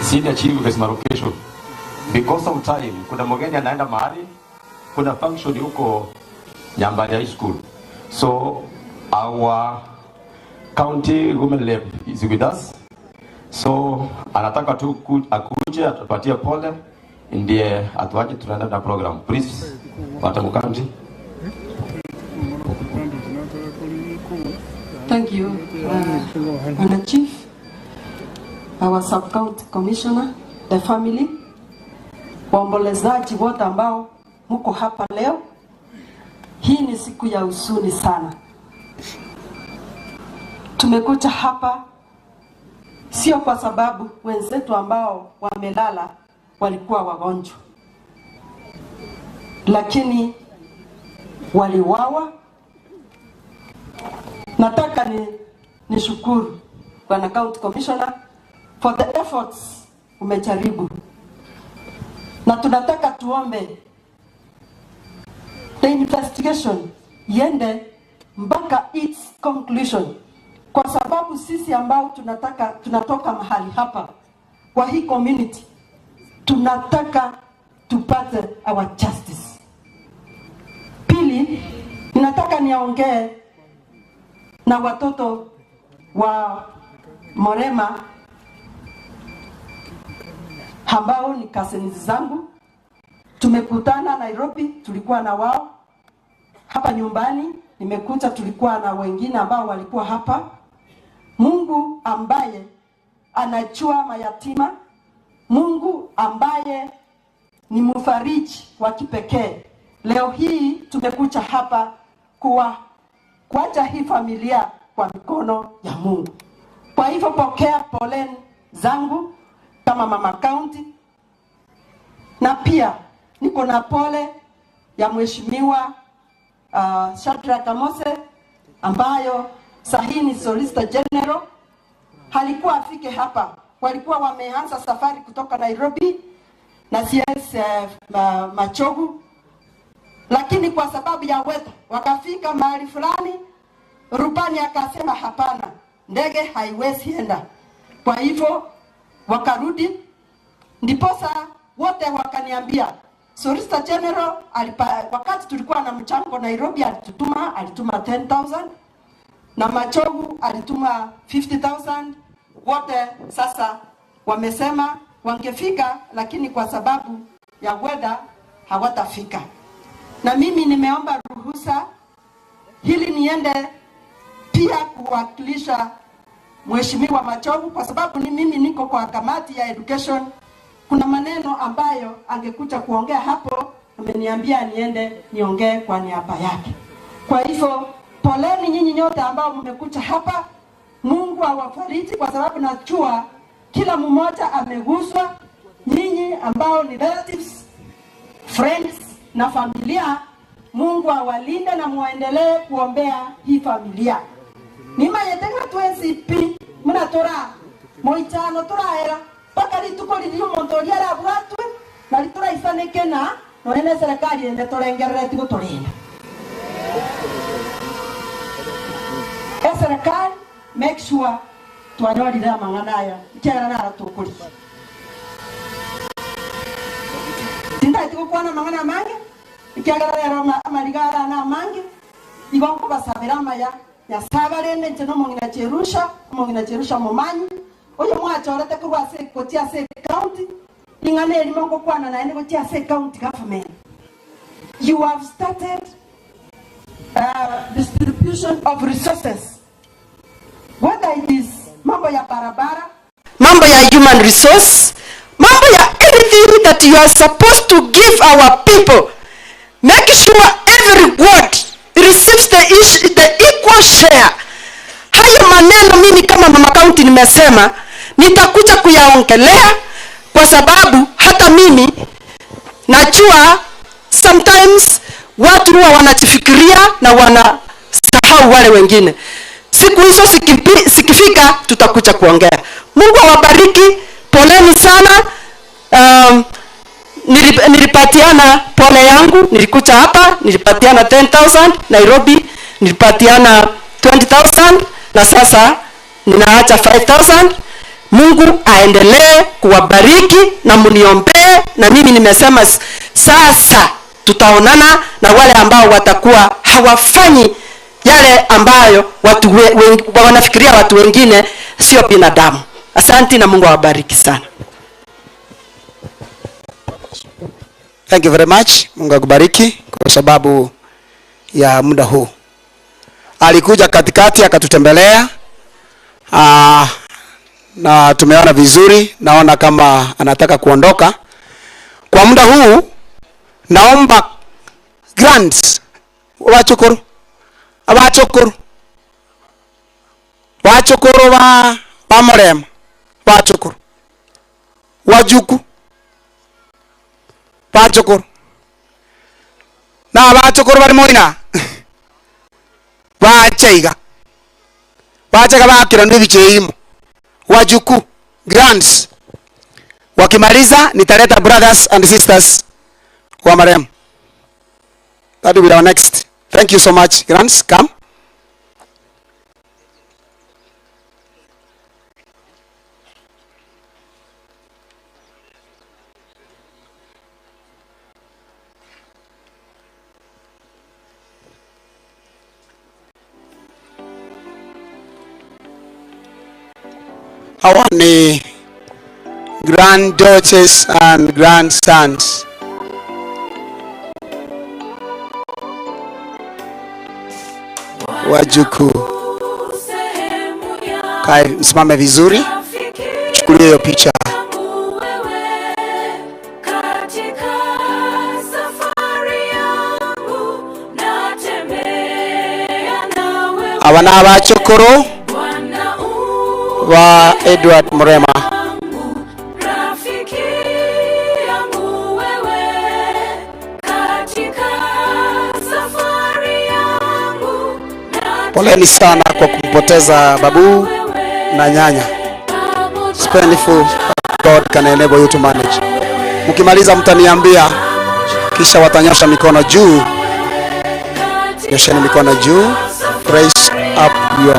Senior Chief Vesma location. Because of time, kuna mgeni anaenda mahali, kuna function huko Nyambari High School. So our county women rep is with us. So anataka tu akuje atupatie pole ndiye atuache tunaenda na program. Please, Madam County. Thank you, Madam Chief, our sub-county commissioner, the family, waombolezaji wote ambao mko hapa leo. Hii ni siku ya huzuni sana. Tumekuja hapa sio kwa sababu wenzetu ambao wamelala walikuwa wagonjwa, lakini waliwawa. Nataka nishukuru Bwana County Commissioner for the efforts umejaribu, na tunataka tuombe the investigation iende mpaka its conclusion, kwa sababu sisi ambao tunatoka mahali hapa kwa hii community tunataka tupate our justice. Pili, ninataka niongee na watoto wa Morema ambao ni cousins zangu. Tumekutana Nairobi, tulikuwa na wao hapa nyumbani, nimekuta tulikuwa na wengine ambao walikuwa hapa. Mungu ambaye anajua mayatima, Mungu ambaye ni mfariji wa kipekee, leo hii tumekuja hapa kuacha hii familia kwa mikono ya Mungu. Kwa hivyo pokea poleni zangu kama mama county, na pia niko na pole ya Mheshimiwa Shadrack Amose ambayo sahi ni Solicitor General. Halikuwa afike hapa, walikuwa wameanza safari kutoka Nairobi na CS Machogu, lakini kwa sababu ya weather wakafika mahali fulani, rubani akasema hapana, ndege haiwezi enda. Kwa hivyo wakarudi, ndiposa wote wakaniambia Solicitor General wakati tulikuwa na mchango Nairobi alituma 10,000 na Machogu alituma 50,000. Wote sasa wamesema wangefika, lakini kwa sababu ya weather hawatafika. Na mimi nimeomba ruhusa ili niende pia kuwakilisha Mheshimiwa Machogu, kwa sababu ni mimi niko kwa kamati ya education. Kuna maneno ambayo angekuja kuongea hapo, ameniambia niende niongee kwa niaba yake. Kwa hivyo poleni nyinyi nyote ambao mmekuja hapa. Mungu awafariji, kwa sababu najua kila mmoja ameguswa. Nyinyi ambao ni relatives, friends na familia, Mungu awalinde na muendelee kuombea hii familia. Nimayetenga twensi pi munatora moitano turaera paka rituko riri omonto oria arabwatwe na rituraisaneke na nonye na serikali ende torengerere tigotorenda. Serikali make sure twanyorire amang'ana aya ikiagera nara tukuri tindaiti gokwana amang'ana amange ikiagera rero amarigara na amange igo nkobasabera amaya Nyasaye arende nche nomong'ina Jerusha, omong'ina Jerusha momanyi oyo mwachorete korwa ase gochia ase county ing'ana erimo ngokwana naende gochia ase county government. You have started distribution of resources, whether it is mambo ya barabara, mambo ya human resource, mambo ya anything that you are supposed to give our people. Make sure every ward receives the equal share. Hayo maneno mimi kama mama county nimesema nitakuja kuyaongelea, kwa sababu hata mimi najua sometimes watu huwa wanajifikiria na wanasahau wale wengine. Siku hizo sikifika tutakuja kuongea. Mungu awabariki, poleni sana. Nilipatiana pole yangu, nilikuja hapa, nilipatiana 10,000 Nairobi, nilipatiana 20,000 na sasa ninaacha 5,000. Mungu aendelee kuwabariki na mniombee. Na mimi nimesema sasa tutaonana na wale ambao watakuwa hawafanyi yale ambayo watu wanafikiria watu wengine sio binadamu. Asante na Mungu awabariki sana. Thank you very much. Mungu akubariki kwa sababu ya muda huu. Alikuja katikati akatutembelea. Na tumeona vizuri, naona kama anataka kuondoka. Kwa muda huu naomba grants wachukuru abachukuru wachukuru ba Murema, wachukuru wajuku bachukuru na bachukuru bari moina bacheiga bachega bakira ndibicheimo wajuku grants. Wakimaliza nitaleta brothers and sisters wa marehemu. That will be our next. Thank you so much. Grants, come. Hawa ni granddaughters and grandsons. Wajukuu. Kai, msimame vizuri. Chukulia hiyo picha. Hawa na abachukuru wa Edward Murema. Poleni sana kwa kumpoteza babu na nyanya. It's painful, but God can enable you to manage. Mkimaliza mtaniambia, kisha watanyosha mikono juu. Nyosheni mikono juu. Raise up your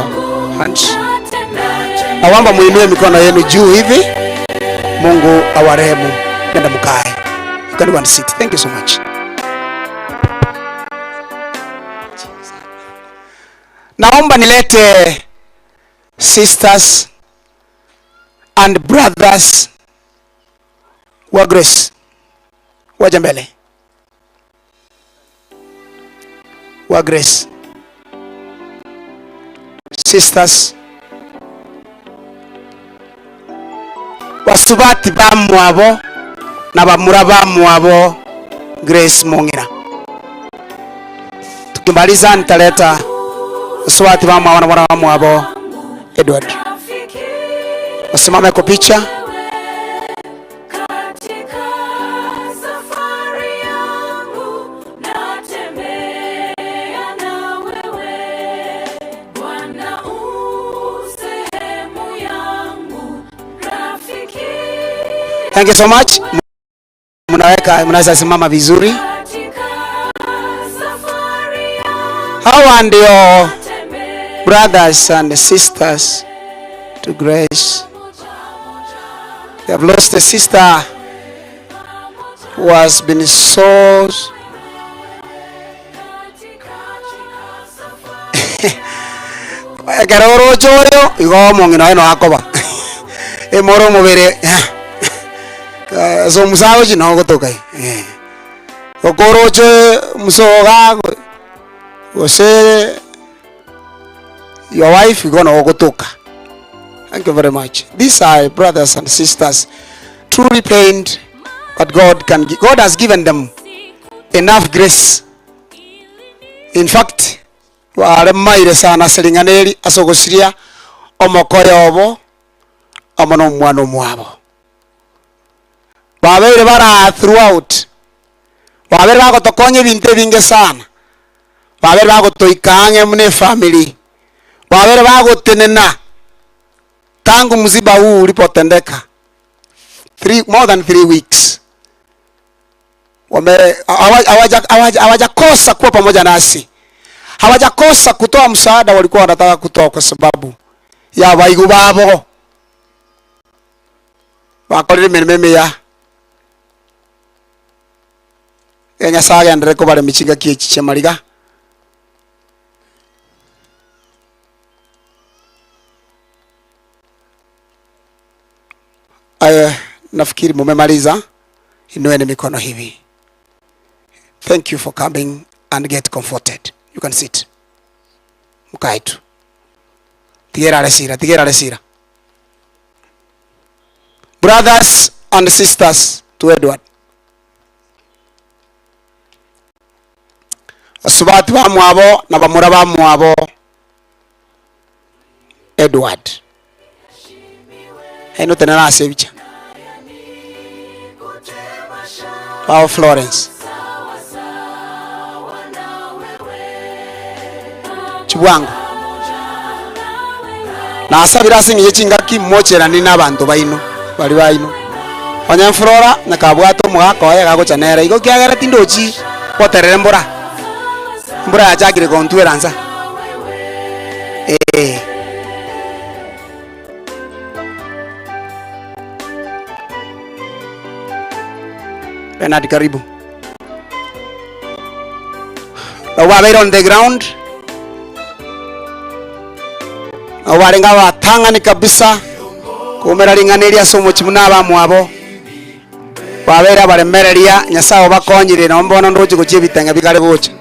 hands. Naomba muinue mikono yenu juu hivi. Mungu awarehemu. Nenda mkae. You can go and sit. Thank you so much. Naomba nilete sisters and brothers wa Grace. Waje mbele. Wa Grace. Sisters. Wasubati bamwabo na bamura bamwabo Grace Mungira. Tukimaliza nitaleta wasubati bamwabo na bamura bamwabo Edward. Wasimame kwa picha. Thank you so much. Mnaweka, mnaweza simama vizuri. Hawa ndio brothers and sisters to Grace. They have lost a sister who has been so Ekeroro choyo igo mongina eno akoba. Emoro mobere so musawo chino gotoka. Okoroche musoga gose your wife gonna gotoka. Thank you very much. These are brothers and sisters truly pained, but God has given them enough grace. In fact, waremaire sana selinganeri asogosiria omokoyo obo omono omwana omwabo. Babere bara throughout. Babere bagotokonya ebintu ebinge sana. Babere bagotoikange mune family. Babere bagotenena tangu mziba huu ulipotendeka. More than 3 weeks. Hawajakosa kuwa pamoja nasi. Hawajakosa kutoa msaada walikuwa wanataka kutoa kwa sababu ya waigu babo. Bakorire emirimo emiya. Nyasaye agendere kobare michinga kiechi chiamariga. Nafikiri mumemaliza. Inueni mikono hivi. Thank you for coming and get comforted. You can sit. Mkae tu. Tigera resira, tigera resira. Brothers and sisters to Edward. Asubati ba mwabo na bamura ba mwabo Edward. Eno tenera asebicha. Wow, Florence. Chibwango. Na asabira singi chingaki mochera ni nabantu baino bali baino. Onyamflora na kabwato mwako oya gagochanera igo kiagera tindochi poterere mbura. Mbura yachakire kontweransa. Bernard, karibu. Wabeira on the ground. Warenga watangani kabisa. Kumera ringaneria somo chimuna mwabo. Wabeira baremereria nyasaye bakonyire na mbona ndoje gochie bitenge bikare gocha.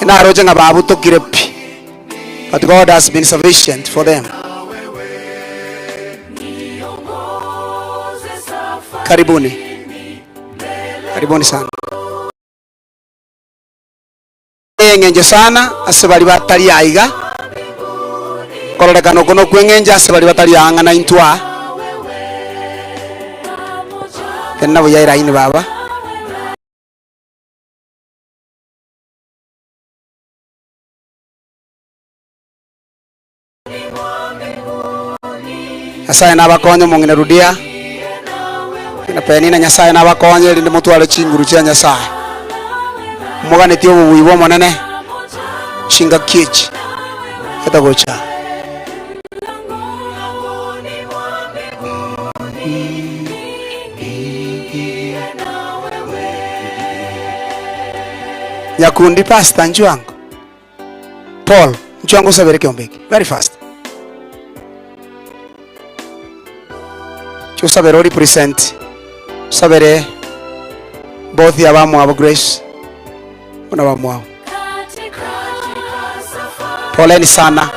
Na roje nga babutokire pi. But God has been sufficient for them. Karibuni. Karibuni sana. Ngenje sana ase bali batari aiga. Kororekano kono kwengenje ase bali batari anga na intwa. Tena buyaira ini baba. Nyasaye nabakonye mungine rudia. Na penina Nyasaye nabakonye rinde mutware chinguru chia Nyasaye. Muganeti obubuyi monene chinga kichi etagocha. Nyakundi pastor Njuango Paul Njuango sabereke ombeki very fast. Chusabere ori present sabere both yabamu abo Grace na wamwao. Poleni sana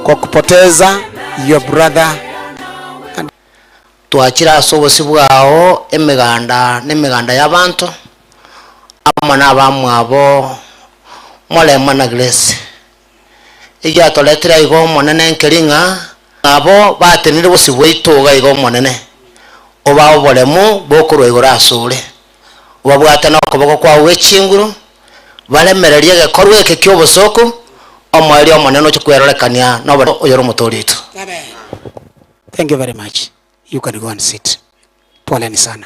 kwa kupoteza your brother. Twachira sobosi bwao emiganda n'emiganda y'abantu amana abamwabo molema na Grace igyatoletera igo monene nkering'a abo batenire bosi bwaitoga igo monene oba obolemu bokorwa igoro asure obabwate nokoboko kwawe chinguru balemererie gekorwa eke kyobosoko omweri omonene okikwerorekania nobo oyoro mutorito. Amen. Thank you very much. You can go and sit. Poleni sana.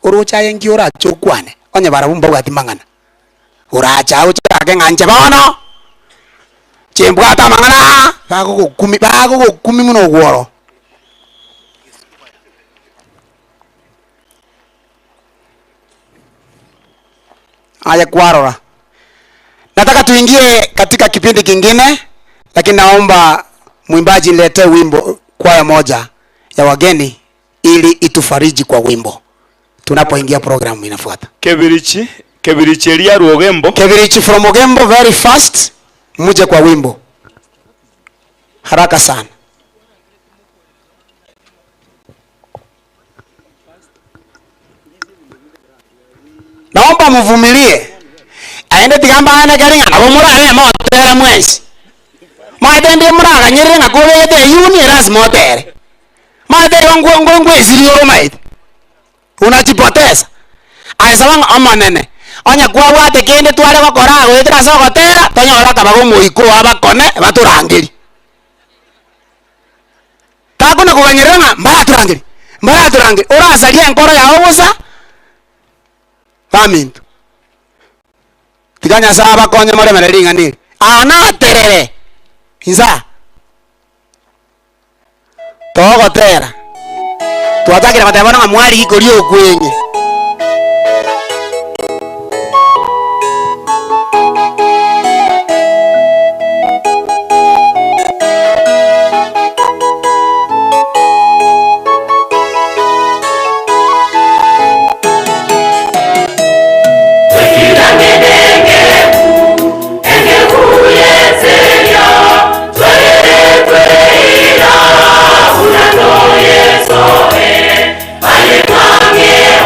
Urocha yengi oracha okwane onye barabumba bwati mang'ana uracha uchake ng'anche bono chimbwata mang'ana bagogokumi bagogokumi muno ogworo. Aya kwarora. Nataka tuingie katika kipindi kingine, lakini naomba mwimbaji nilete wimbo kwaya moja ya wageni ili itufariji kwa wimbo tunapoingia programu inafuata. Kebirichi, Kebirichi elia Ogembo. Kebirichi from Ogembo very fast, muje kwa wimbo. Haraka sana. Naomba mvumilie. Aende tigamba ana garinga nabo murare motera mwezi. Mwatende muraga nyerere ngakobete yuni lazima motere. Mwatende ngwe zirioro maite. Unajipoteza. Aisabanga amanene. Onya kwabwate kende tware gokora gwetera sogotera tonyora kabago moiko abakone baturangiri. Takuna kuganyerera mbaturangiri. Mbaturangiri. Urasalia enkoro yawo busa. Bamintu. Tiganya saba konye more mereringa ni. Ana terere. Inza. Togotera. Twatakira batebana nga mwari gikori okwenye. Aye,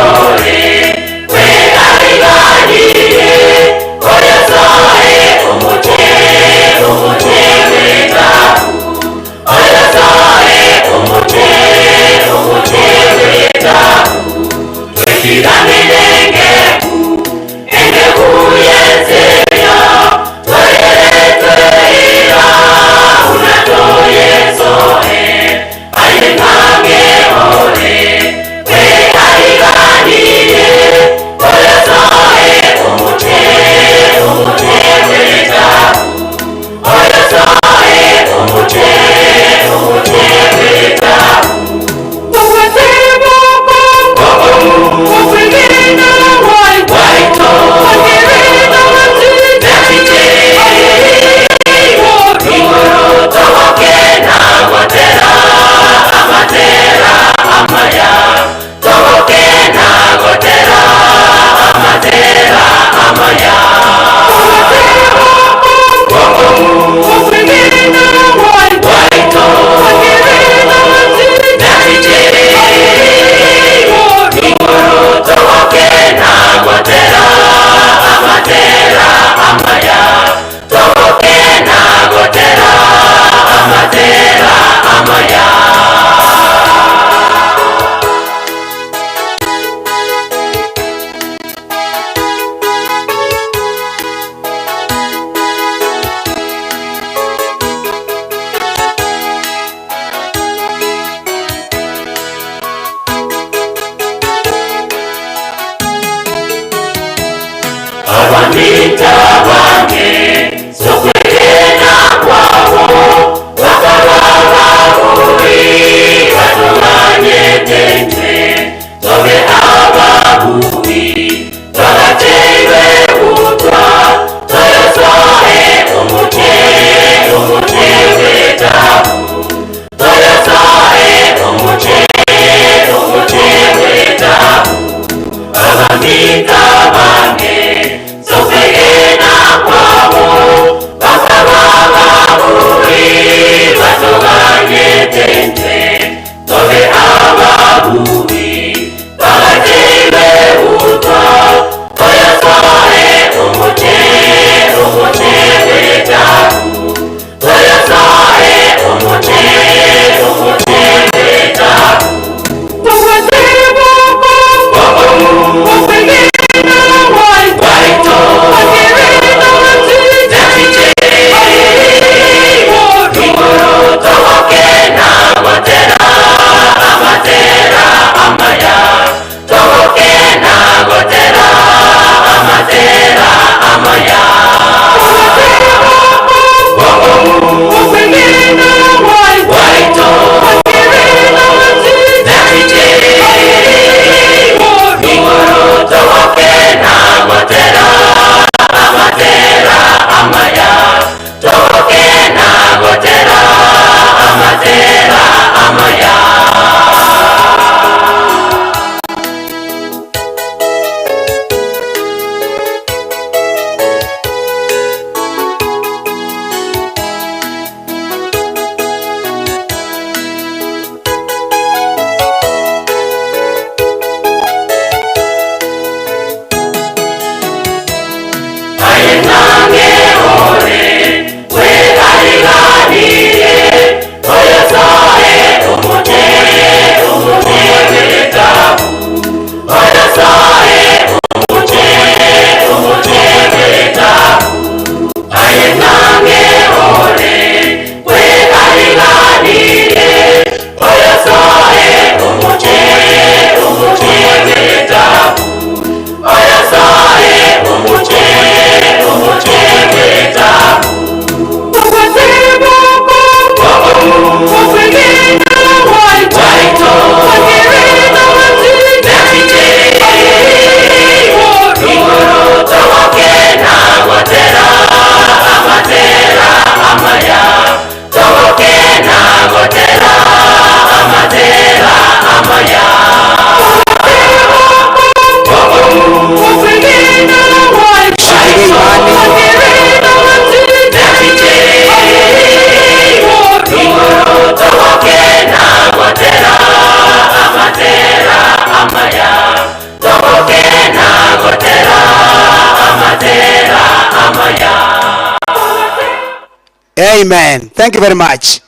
Amen. Thank you very much.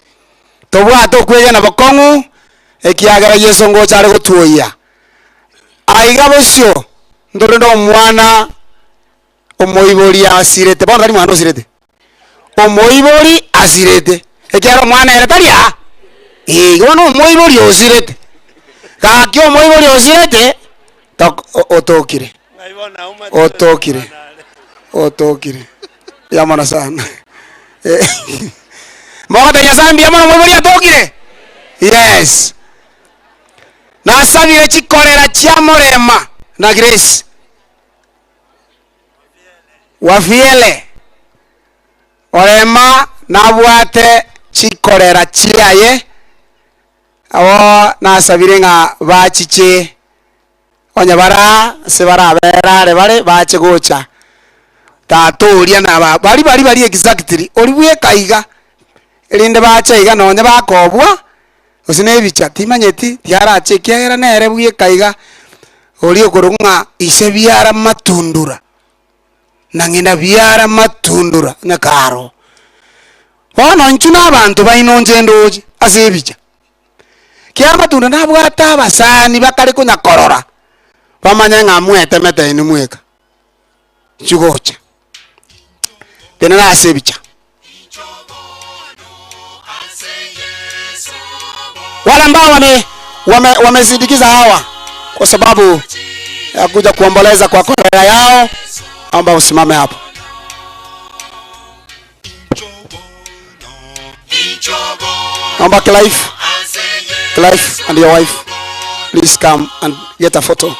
Tobwato kwegena bokong'u ekiagera Yesu ngochare gotuoya. Aiga bosio ndorendo omwana omoibori asirete bono tari mwana osirete. Omoibori asirete. Ekiagera omwana ere taria. Bono omoibori osirete. Gaki omoibori osirete otokire. Otokire. Otokire. Yamana sana. Mwakata nyasambi yamana omoibori atokire. Yes. Nasabire chikorera chia Morema na Grace. Wafiele. Orema nabwate chikorera chiaye. Awo nasabire nga bachiche onyabara sebara berare bare bache gocha. Tatoria na bari bari bari exactly oribwe kaiga. Erinde bache iga nonye bakobwa osine ebicha timanyeti tiarache kiagera nere bwe kaiga ori okorunga ise biara matundura na ngina biara matundura nyakaro bono nchuna abantu bainonje ndoje ase ebicha kia matunda nabwata abasani bakari kunyakorora bamanya ng'amwete mete ni mweka chugocha tena ase ebicha. Wale ambao wamesindikiza hawa kwa sababu ya kuja kuomboleza kwa kolera yao, naomba usimame hapo. Naomba Clive and your wife, please come and get a photo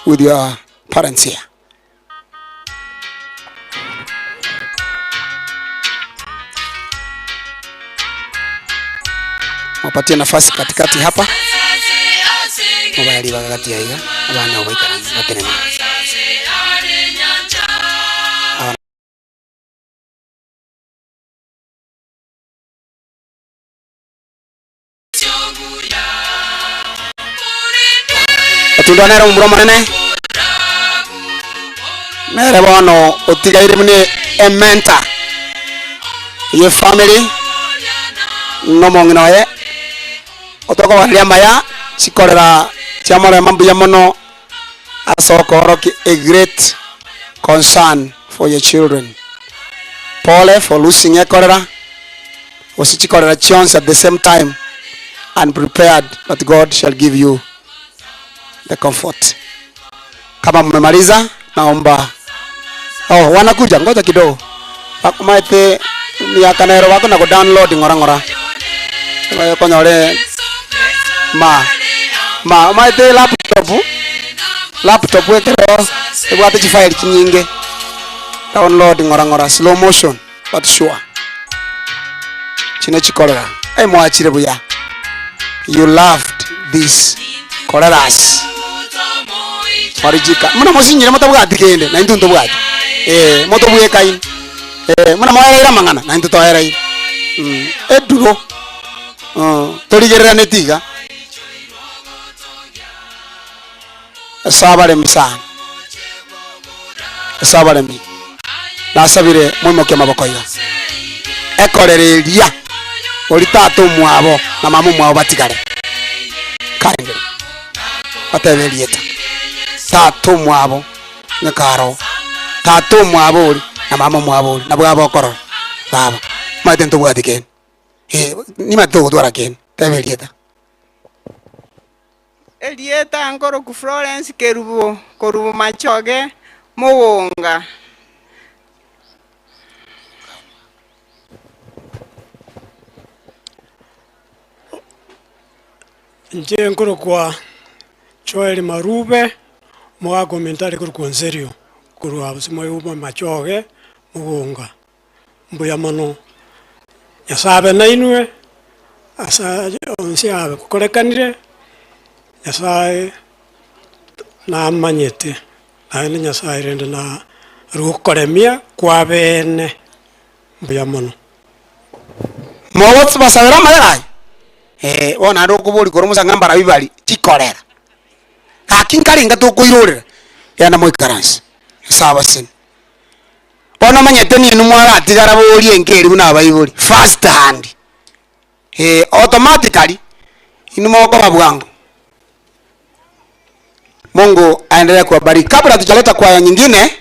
with your parents here. Wapatie nafasi katikati hapa. Mobile bakati ya iga abana obaikara batenene. Atunda nero muro manene. Mere bono otigaire mune ementa. Your family no monginoye. Otoko waria maya chikorera chiamore mambuya mono asokoroki a great concern for your children. Pole for losing a cholera. Osichikorera chance at the same time and prepared that God shall give you the comfort. Kama mmemaliza naomba. Oh, wanakuja ngoja kidogo. Bakumaite miaka nero wako na ku download ngora ngora. Konyore ma maite laptop wekero ebwate chifile chinyinge download ngora ngora slow motion but sure chine chikorera ai mwachire buya. You loved this koreras farijika muna musinyire motabwati kende na intu ntobwati motobwe kai muna mwaera mangana na intu toera eduro torigerera netiga sabaremi sana sabaremi nasabire mwimoke maboko ya ekorereria olitato mwabo na mamu mwabo batigare kaende bateberieta tatu mwabo nyakaro tatu mwabo na mama mwabo na bwabo korora baba maite ntobwati ken ni mato dwara ken teberieta Elieta ngoro ku Florence Kerubo korubo machoge muwonga. Nje ngoro kwa Joel Marube mwa komentari kuri konserio kuru abusimo yumo machoge muwonga mbuya mano nyasabe na inwe asa onsi abe kukorekanire nyasaye na amanyete naende nyasaye rende na rukoremia kwa bene mbuya mono mowotsi basabira mayai ona ndo kubuli koromusa ngambara bibali chikorera kakinkaringa tukuirurira yana moikaransi sawa sin Bono manyete ni numwara atigara bori enkeri buna abaibori first hand. Automatically inumoko babwangu. Mungu aendelee kuwabariki. Kabla tujaleta kwaya nyingine,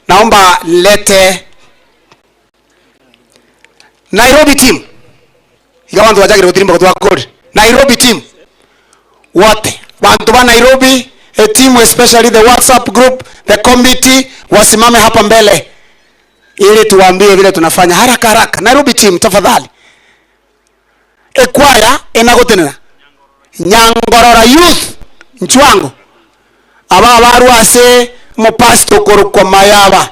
naomba lete Nairobi team. Ikawantu wajagire gutirimba kutwa kodi. Nairobi team. Wote bantu ba Nairobi, a team especially the WhatsApp group, the committee, wasimame hapa mbele ili tuwaambie vile tunafanya haraka haraka. Nairobi team tafadhali. Ekwaya enagotenera Nyangorora youth nchwango aba barwase mu pastor korukwa mayaba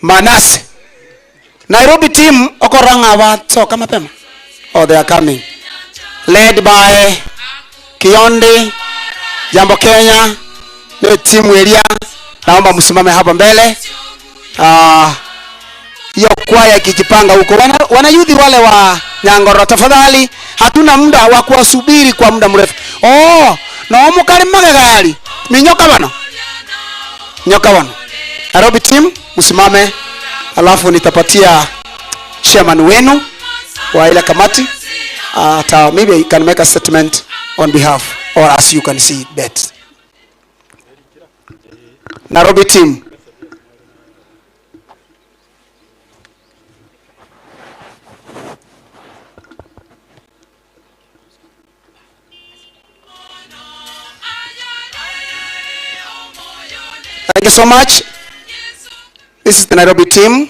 Manase. Nairobi team okoranga ba mapema. Oh, they are coming. Led by Kiondi Jambo Kenya, ni timu elia. Naomba msimame hapa mbele. Hiyo kwaya ikijipanga huko. Wanayudhi wale wa Nyangoro tafadhali, hatuna muda wa kuwasubiri kwa muda mrefu. Oh, na omukali magagari. Minyoka bano. Nyoka bano. Nairobi team msimame, alafu nitapatia chairman wenu wa ile kamati. Maybe you can make a statement on behalf, or as you can see that. Nairobi team. Thank you so much. This is the Nairobi team.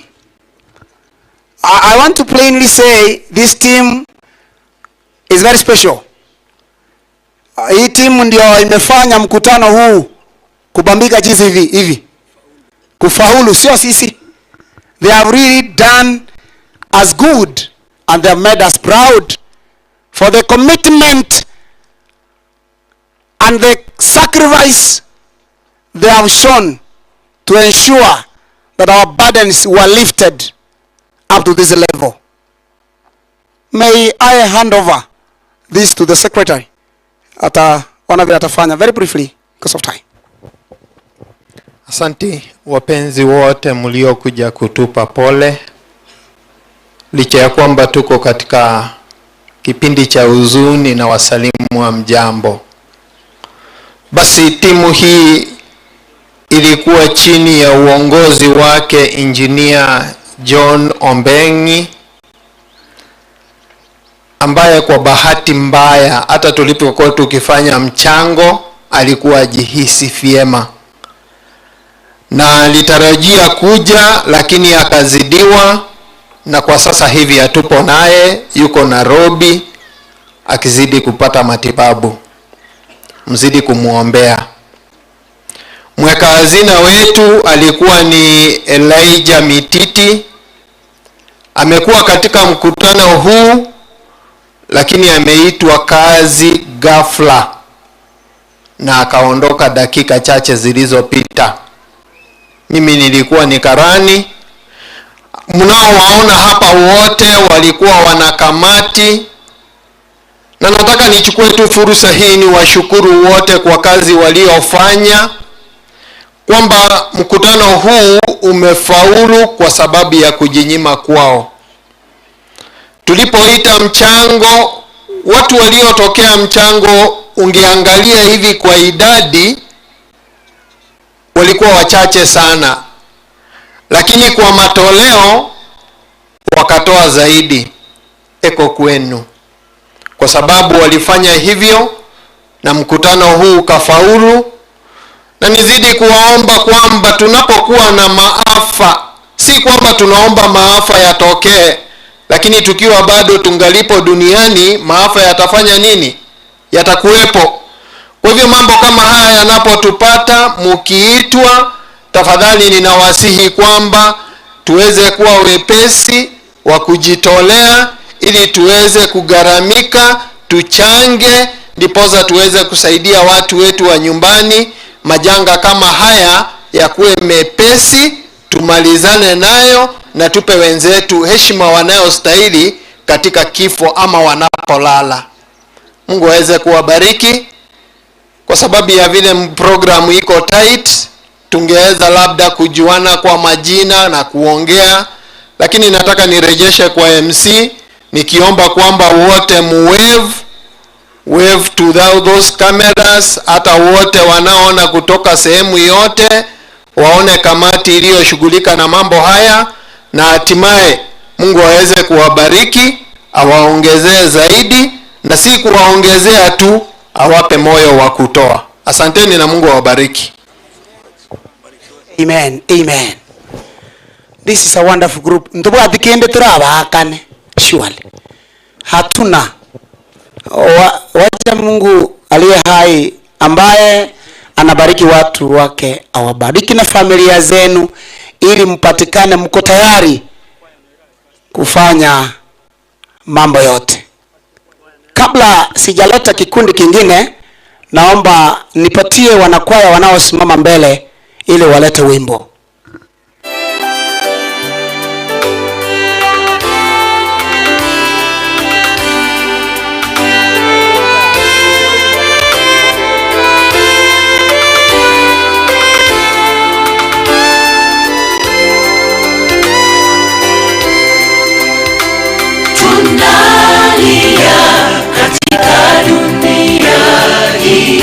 I want to plainly say this team is very special. Hii timu ndio imefanya mkutano huu kubambika jinsi hivi hivi. Kufaulu sio sisi. They have really done us good and they have made us proud for the commitment and the sacrifice they have shown to ensure that our burdens were lifted up to this level. May I hand over this to the secretary? Atafanya very briefly because of time. Asanti wapenzi wote mliokuja kutupa pole. Licha ya kwamba tuko katika kipindi cha huzuni na wasalimu wa mjambo. Basi timu hii ilikuwa chini ya uongozi wake Engineer John Ombengi, ambaye kwa bahati mbaya hata tulipokuwa tukifanya mchango alikuwa ajihisi vyema na alitarajia kuja, lakini akazidiwa, na kwa sasa hivi hatupo naye, yuko Nairobi akizidi kupata matibabu. Mzidi kumuombea. Mweka hazina wetu alikuwa ni Elijah Mititi. Amekuwa katika mkutano huu, lakini ameitwa kazi ghafla na akaondoka dakika chache zilizopita. Mimi nilikuwa ni karani. Mnaowaona hapa wote walikuwa wanakamati, na nataka nichukue tu fursa hii ni washukuru wote kwa kazi waliofanya, kwamba mkutano huu umefaulu kwa sababu ya kujinyima kwao. Tulipoita mchango, watu waliotokea mchango, ungeangalia hivi kwa idadi walikuwa wachache sana, lakini kwa matoleo wakatoa zaidi. Eko kwenu kwa sababu walifanya hivyo na mkutano huu ukafaulu. Na nizidi kuwaomba kwamba tunapokuwa na maafa, si kwamba tunaomba maafa yatokee, lakini tukiwa bado tungalipo duniani maafa yatafanya nini? Yatakuwepo. Kwa hivyo mambo kama haya yanapotupata, mkiitwa, tafadhali ninawasihi kwamba tuweze kuwa wepesi wa kujitolea ili tuweze kugharamika, tuchange, ndiposa tuweze kusaidia watu wetu wa nyumbani. Majanga kama haya yakuwe mepesi, tumalizane nayo na tupe wenzetu heshima wanayostahili katika kifo ama wanapolala. Mungu aweze kuwabariki. Kwa sababu ya vile programu iko tight, Tungeweza labda kujuana kwa majina na kuongea, lakini nataka nirejeshe kwa MC nikiomba kwamba wote muwave, wave to those cameras, hata wote wanaoona kutoka sehemu yote waone kamati iliyoshughulika na mambo haya, na hatimaye Mungu aweze kuwabariki, awaongezee zaidi, na si kuwaongezea tu, awape moyo wa kutoa. Asanteni na Mungu awabariki. Amen. Amen. This is a wonderful group. Ntubwati kende turabakane. Surely. Hatuna. Wacha Mungu aliye hai ambaye anabariki watu wake awabariki na familia zenu ili mpatikane mko tayari kufanya mambo yote. Kabla sijaleta kikundi kingine, naomba nipatie wanakwaya wanaosimama mbele ili walete wimbo. Tunalia katika dunia hii,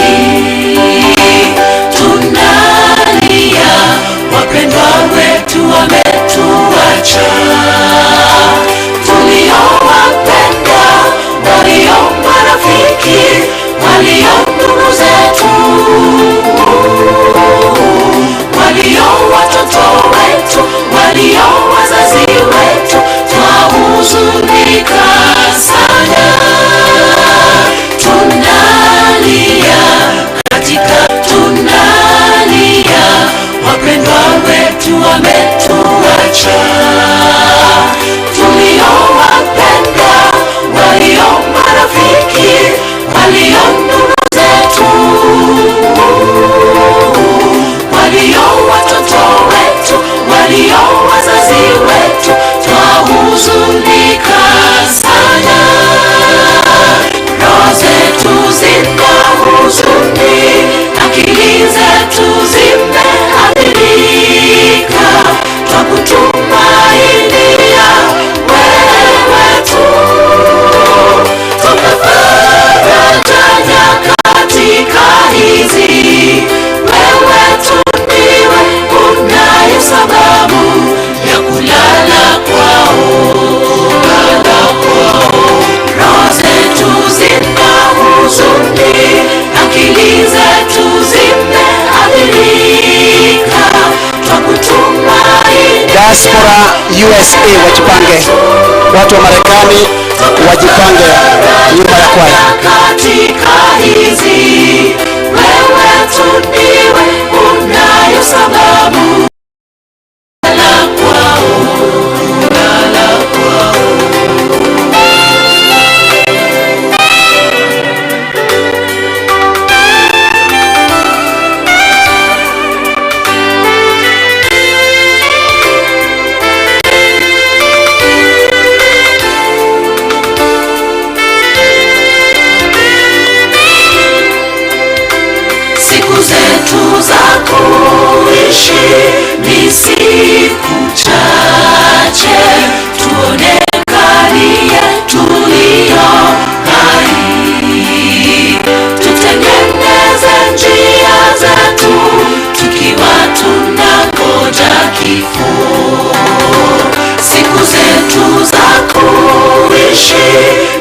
tunalia, wapendwa wetu wametuacha, tuliowapenda, walio marafiki, walio ndugu zetu, walio watoto wetu, walio wazazi wetu, twahuzunika sana. Tunalia katika, tunalia, wapendwa wetu wametuacha, tuliowapenda, walio marafiki, walio ndugu zetu, walio watoto wetu, walio wazazi wetu, twahuzunika sana. Roho zetu zina huzuni, akili zetu zimeathirika, twakutumainia wewe tu. Tupe faraja nyakati hizi, wewe tu ndiwe unaye sababu ya kulala kwao, kulala kwao. Roho zetu zina huzuni, akili zetu zimeathirika, twakutumaini. Diaspora USA wajipange, watu wa Marekani wajipange nyuma ya kwaya. Katika hizi wewe tu ndiwe unayo sababu la kwao, la kwao. Siku zetu za kuishi ni siku chache, tuonekanie tulio hai, tutengeneze njia zetu tukiwa tunangoja kifo. Siku zetu za kuishi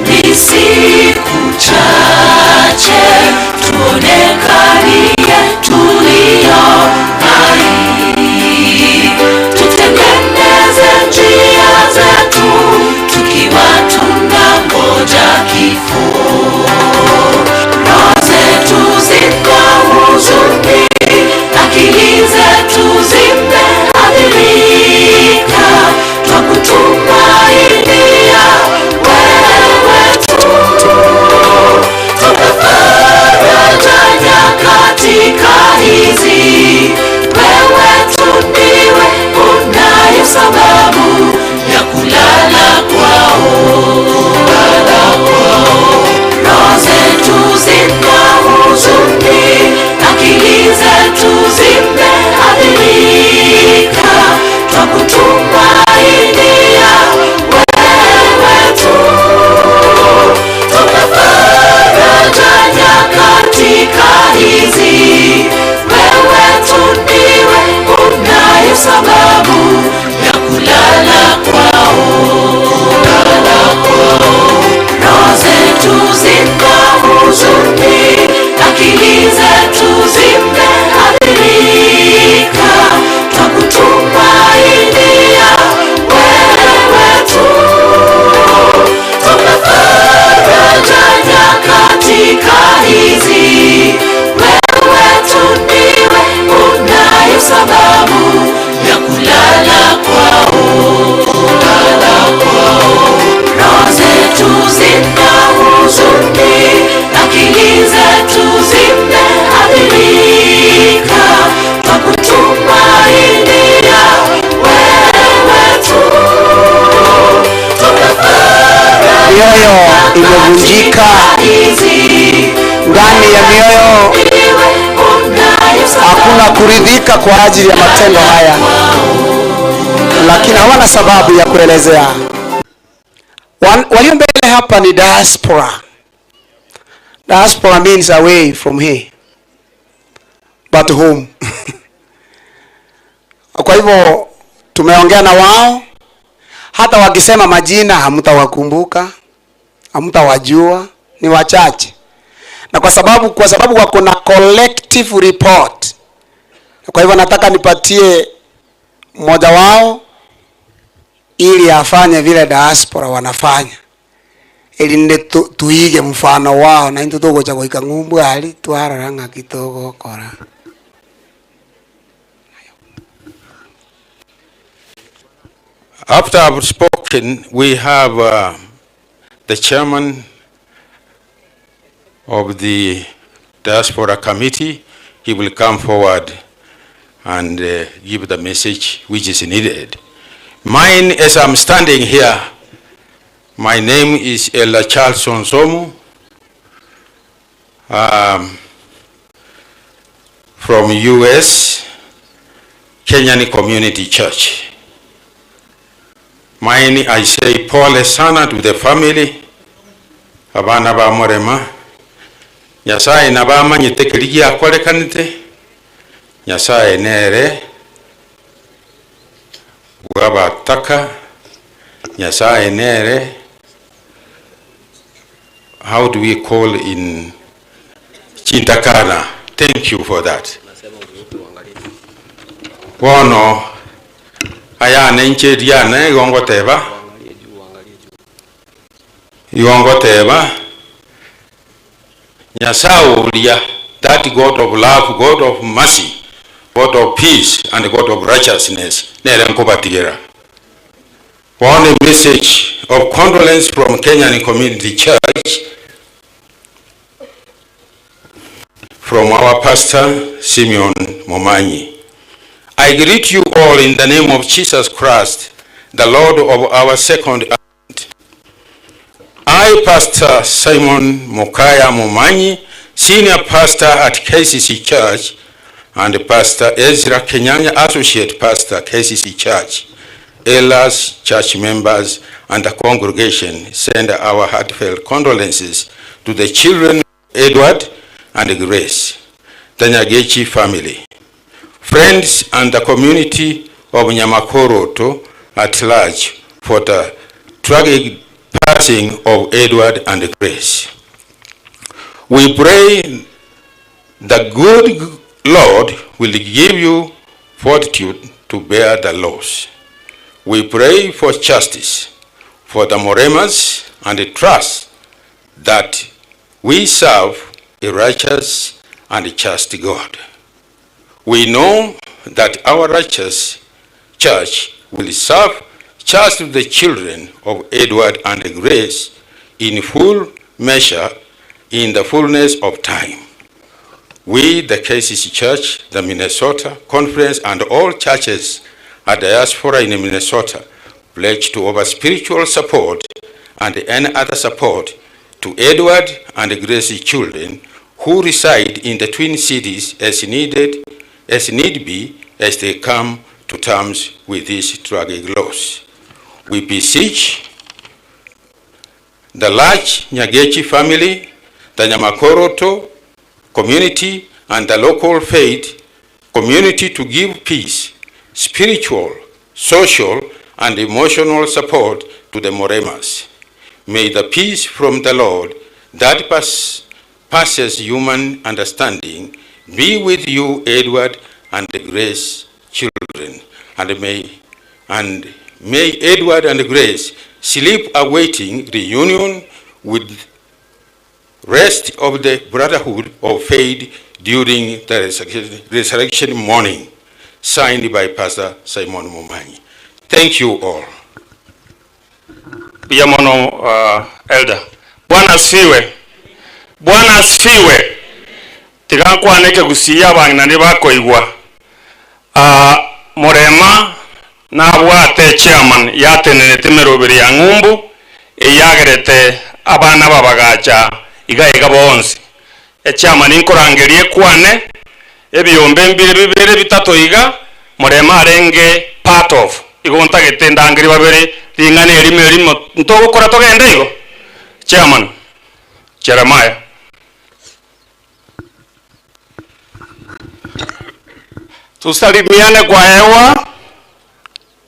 ni siku chache, tuonekanie tulio hai, tutengeneze njia zetu tukiwa tunangoja kifo. Roho zetu zina huzuni, akili zetu zimeathirika, twakutumainia wewe tu. Tupe faraja Ndani ya mioyo hakuna kuridhika kwa ajili ya matendo haya, lakini hawana sababu ya kuelezea. Walio mbele hapa ni diaspora. Diaspora means away from here, but home. Kwa hivyo tumeongea na wao, hata wakisema majina hamtawakumbuka, hamtawajua, ni wachache. Na kwa sababu wako na collective report. Kwa hivyo nataka nipatie mmoja wao ili afanye vile diaspora wanafanya, ili nde tuige mfano wao na intu tugocha goika ng'umbu ali twarora ng'aki tugokora. After I've spoken, we have the chairman of the Diaspora Committee. He will come forward and give the message which is needed. Mine, as I'm standing here, my name is Ella Charles Onsomu, from U.S. Kenyan Community Church. Mine, I say pole sana to the family, abana ba Murema. Nyasaye nabamanyite kiri giakorekanite, Nyasaye nere bwabataka, Nyasaye nere, how do we call in Chintakana? Thank you for that. Bono ayane ncheriane igongoteba igongoteba Nyasaye uria, that God of love, God of mercy, God of peace and God of righteousness, nere nkubatigera. One message of condolence from Kenyan Community Church from our pastor Simeon Momanyi. I greet you all in the name of Jesus Christ, the Lord of our second advent. I, Pastor Simon Mokaya Momanyi, Senior Pastor at KCC Church, and Pastor Ezra Kenyanya, Associate Pastor, KCC Church, elders, church members, and the congregation send our heartfelt condolences to the children Edward and Grace, the Nyagechi family, friends, and the community of Nyamakoroto at large for the tragic passing of Edward and Grace. We pray the good Lord will give you fortitude to bear the loss. We pray for justice for the Muremas and the trust that we serve a righteous and just God. We know that our righteous church will serve just the children of Edward and Grace in full measure in the fullness of time. We, the KCC Church, the Minnesota Conference, and all churches at diaspora in Minnesota pledge to offer spiritual support and any other support to Edward and Grace's children who reside in the Twin Cities as needed, as need be, as they come to terms with this tragic loss. We beseech the large Nyagechi family, the Nyamakoroto community, and the local faith community to give peace, spiritual, social, and emotional support to the Muremas. May the peace from the Lord that passes human understanding be with you, Edward and the Grace children, and may Edward and Grace sleep awaiting reunion with rest of the brotherhood of faith during the resurrection morning. Signed by Pastor Simon Momanyi. Thank you all. Piga mono, elder. Bwana asifiwe. Bwana asifiwe. Tiga gusiya abang'ina bakoigwa. Murema nabwate chairman yatenenete emeroberi ya ng'umbu eyagerete abana babagacha iga iga bonsi. Echairman nkorangerie kwane ebiyombe mbire bibere bitatu iga Murema arenge part of igo ntagete ndangeri babere ring'ana erimo erimo ntogokora togende igo. Chairman Jeremiah. Tusalimiane kwa hewa.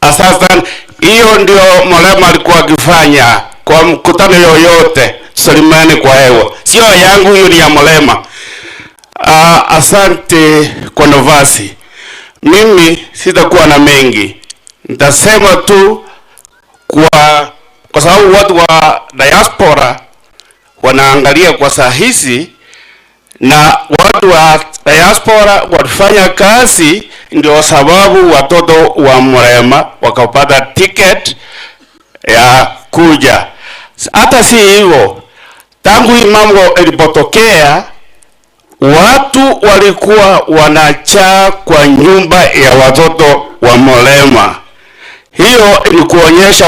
Asante. Hiyo ndio Murema alikuwa akifanya kwa mkutano yoyote, tusalimiane kwa hewa. Sio yangu hiyo, ni ya Murema. Asante kwa nafasi. Mimi sitakuwa na mengi, nitasema tu kwa sababu watu wa diaspora wanaangalia kwa saa hizi, na watu wa diaspora walifanya kazi, ndio sababu watoto wa Murema wakapata ticket ya kuja. Hata si hivyo, tangu hii mambo ilipotokea, watu walikuwa wanachaa kwa nyumba ya watoto wa Murema. Hiyo ni kuonyesha